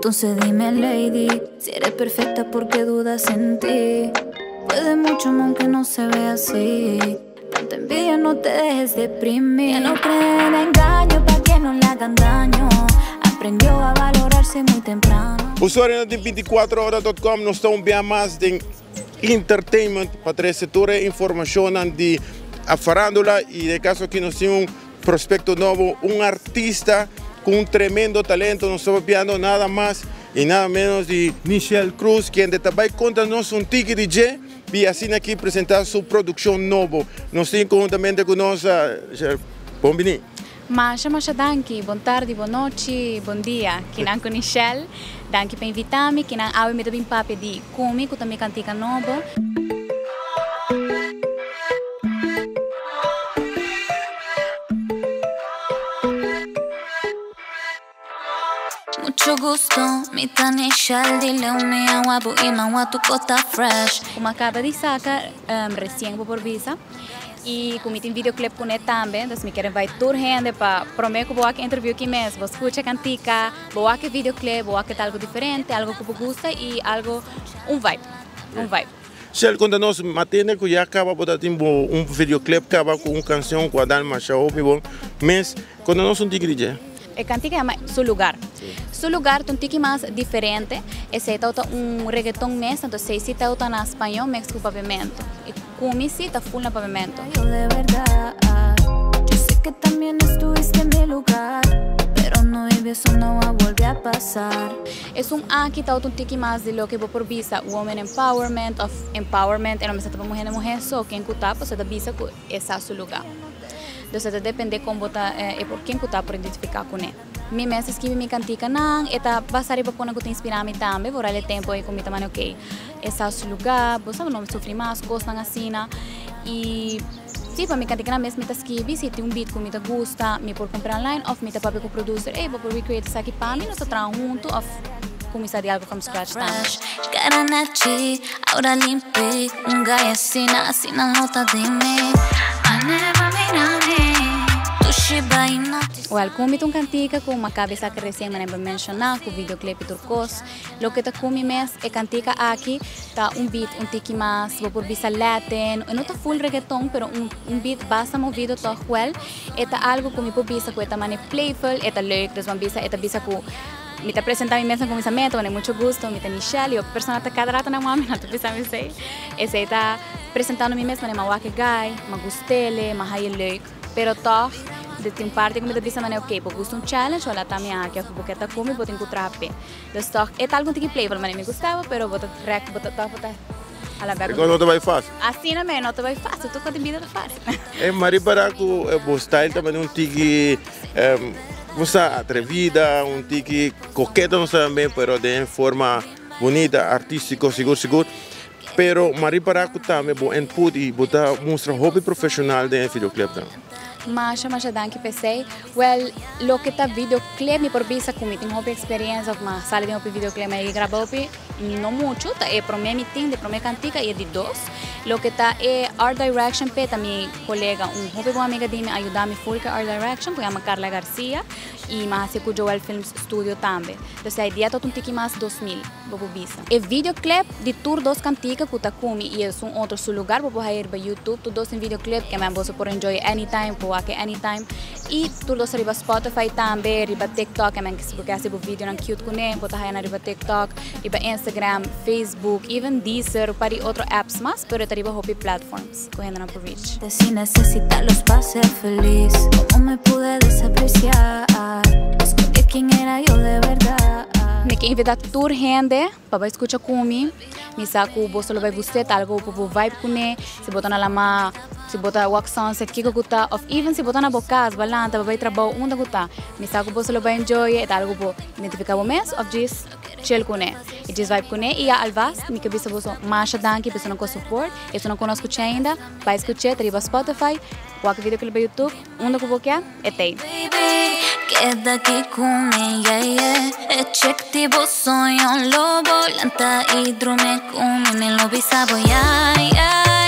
Entonces dime, lady, si eres perfecta, ¿por qué dudas en ti? Puede mucho, aunque no se vea así. Tanta envidia, no te dejes deprimir. Ya no cree en engaño, pa' que no le hagan daño. Aprendió a valorarse muy temprano. Usuario di 24hora.com, nos ta un biaha mas di entertainment pa trece tur informacion di farándula y den caso aki nos tin un prospecto nobo, un artista cu un tremendo talento. Nos ta papiando nada mas y nada menos di Nichelle Cruz, quien ta bay conta nos un tiki di dje y asina aki presenta su produccion nobo. Nos tin conhuntamente cu nos, bon bini. Masha, masha danki. Bon tardi, bon nochi, bon dia. Kinan cu Nichelle. Danki pa invita mi. Kinan awe mi ta bin papia di Cumi, cu ta mi cantica nobo. Mucho gusto, mi ta Nichelle. Dile un mi agua bu y ma tu cota fresh. Como acaba di saca recien por visa. Y cu mi tin videoclip cu ne tambe, dus mi kier bay tur hende pa prome cu bo wak interview aki mes, bo scucha cantica, bo wak videoclip, bo wak algo diferente, algo cu bo gusta y algo, un vibe, un vibe. Shell, conta nos, matene cu ya caba bo tin un videoclip caba cu un cancion cu a dal masha hopi bon mes, conta nos un tiki di dje. E cantica yama Su Lugar. Su Lugar ta un tiki mas diferente, esey ta un reggaeton mes, anto esey si ta na spañol mix cu papiamento. E Cumi si ta full na papiamento. Yo de verdad, yo sé que también estuviste en mi lugar, pero no baby, eso no va a volver a pasar. Esun aki ta un tiki mas di loke bo por bisa woman empowerment of empowerment, e no mester ta pa muher na muher so, ken cu ta, pasobra ta bisa cu e sa su lugar. Dus e ta depende con bo ta, e por ken cu ta por identifica cune. Mi mes a skibi mi canticanan, e ta basa riba cosnan cu ta inspira mi tambe, por el tempo ey cu mi ta manda ok, e sa su lugar, bo sa no mi sufri mas, cosnan asina. Y si, pa mi canticanan mes mi ta skibi, si tin un beat cu mi ta gusta, mi por cumpra online of mi ta papia cu producer, ey, bo por recreate esaki pa mi, nos ta traha hunto of cuminsa di algo from scratch tambe. Cara nachi, aura limpi, un guy asina, asina no ta di mi. Aneva mirami, tu shiba y no te Well, Cumi ta un cantica cu mi a caba esaki recien mi a menciona, cu videoclip y tur cos. Loke ta Cumi mes, e cantica aki ta un beat un tiki mas, bo por bisa Latin, e no ta full reggaeton, pero un beat basta movido toch wel. E ta algo cu mi por bisa cu e ta mane playful, e ta leuk, dus bo bisa, e ta bisa cu mi ta presenta mi mes na cuminsamento, mane mucho gusto, mi ta Nichelle, y otro persona ta cada rato na mami, no ta bisa mi esey. Esey ta presentando mi mes, mane m'a wak e guy, m'a gustele, m'a haye leuk. Pero toch, de tin parte cu mi ta bisa mane, ok, bo gusta un challenge, wala ta mi aki, of bo ke ta cu mi, bo tin cu traha pe. Dus toch, e ta algun tiki playful, mane mi gustaba, pero bo ta trek, bo ta toch, bo ta hala bek. Rico no ta bay facil. Asina me, no ta bay facil, tur cos den bida ta facil. E mari para cu bo style ta mane un tiki, bo sa, atrevida, un tiki coqueta no sa tambe, pero den forma bunita, artistico, sigur sigur. Pero mari para cu tambe bo input y bo ta mustra hopi profesional den e videoclip nan. Masha, masha danki p'esey. Well, loke ta videoclip mi por bisa cu mi tin hopi experiencia of mi a sali den hopi videoclip, mi a yega graba hopi, no mucho, ta e prome mi tin, di prome cantica y e di dos. Loke ta e art direction p'e ta mi colega, un hopi bon amiga di mi a yuda mi full cu e art direction, cu yama Carla Garcia, y mi a haci cu Joel Films Studio tambe. Entonces e idea ta un tiki mas 2000. Bo por bisa. E videoclip di tur dos cantica cu ta Cumi y esun otro Su Lugar bo por haya riba YouTube. Tur dos tin videoclip ke men boso por enjoy anytime, por wak anytime. Y tur dos ta riba Spotify tambe, riba TikTok ke men si bo ke haci bo videonan cute cune, bo ta haya nan riba TikTok, riba Instagram, Facebook, even Deezer, un par di otro apps mas, pero e ta riba hopi platforms cu hendenan por reach. Si necesita los pa ser feliz. Como me pude desapreciar? Escondí quién era yo de verdad. Mi ke invita tur hende pa bai scucha Cumi. Mi sa cu boso lo bai gusta, ta algo cu bo vibe cune. Si bo ta na lama, si bo ta wak sunset, kico cu ta, of even si bo ta na bo cas, bo a lanta, bo bai trabao, unda cu ta. Mi sa cu boso lo bai enjoy, e ta algo cu bo identifica bo mes of djis chill cune. Y djis vibe cune. Y ya alvast mi ke bisa boso masha danki pa esunnan cu a support, esunnan cu no a scucha ainda, bai scuch'e, ta riba Spotify, wak e video cu riba YouTube. Unda ku bo ke, e t'ei. Baby, keda aki ku mi, yeah, yeah. E check di bo soño, lo bo lanta i drumi ku mi. Mi lo bisa bo, yeah, yeah.